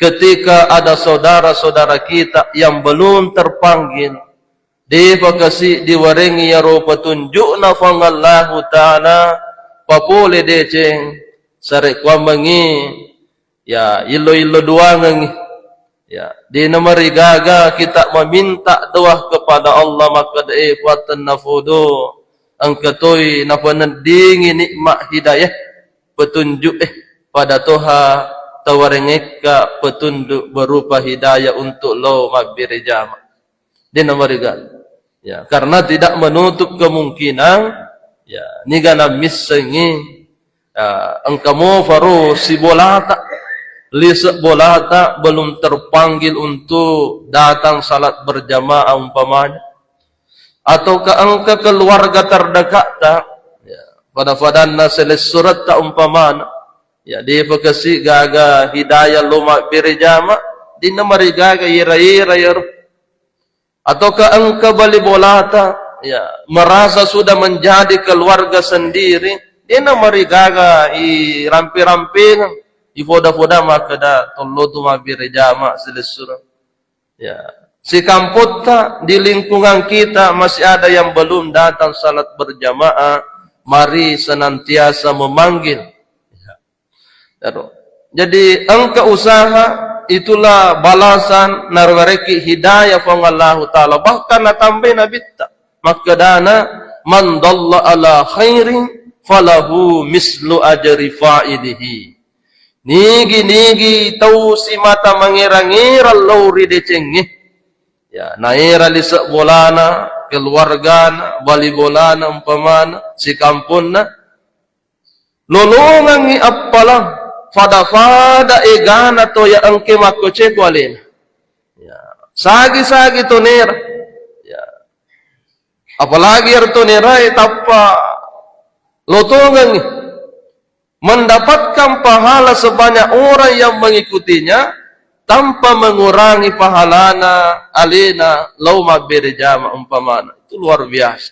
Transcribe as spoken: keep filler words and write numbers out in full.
Ketika ada saudara-saudara kita yang belum terpanggil, de'pa kasi diwarengi iyaro petunjukna Puang Allahu Ta'ala, papole deceng, sarekkuammengi, ya, illo-illo doangengngi. Ya, de'na marigaga kita meminta doa kepada Allah, makkeda, eh, Puang tennapodo, engka toi napaneddingi nikmat hidayah, petunjuk, eh, pada toha tawarengekka petunjuk berupa hidayah untuk lo mabbere jama. De'na marigaga. Ya, karena tidak menutup kemungkinan, ya, niga nammissengi, ya, engka mo faro sibolata, lise bolata belum terpanggil untuk datang salat berjamaah umpamanya. Ataukah engka keluarga terdekatnya, ya, pada-padanna selessuretta umpamana, ya, de'pa kasi gaga hidayah lo mabbere jama, de'na marigaga ira-ira iyaro. Ataukah engka bali bolata, ya, merasa sudah menjadi keluarga sendiri, de'na marigaga irampe-rampengeng, ipoda-poda makkeda tollo tu mabbere jama selessureng. Ya, sikampotta di lingkungan kita masih ada yang belum datang salat berjamaah, mari senantiasa memanggil. Ya. Ero. Jadi, engka usaha, itulah balasan nawarekki hidayah Puang Allahu Ta'ala. Bahkan natambai Nabitta. Makkedana, "Man dalla ala khairin falahu mislu ajri fa'ilihi." Nigi-nigi tau simata mangera-ngera lao ri decengnge. Ya, naera lise bolana, keluargana, bali bolana, umpamana, sikamponna, lolongengngi appalang, fada-fada egana to ya engke makkoce ku alena. Ya, sagi-sagi to nera. Ya. Apalagi ero to nerae tappa lotongengngi. Mendapatkan pahala sebanyak orang yang mengikutinya tanpa mengurangi pahalana alena lao mabbere jama umpamana. Itu luar biasa.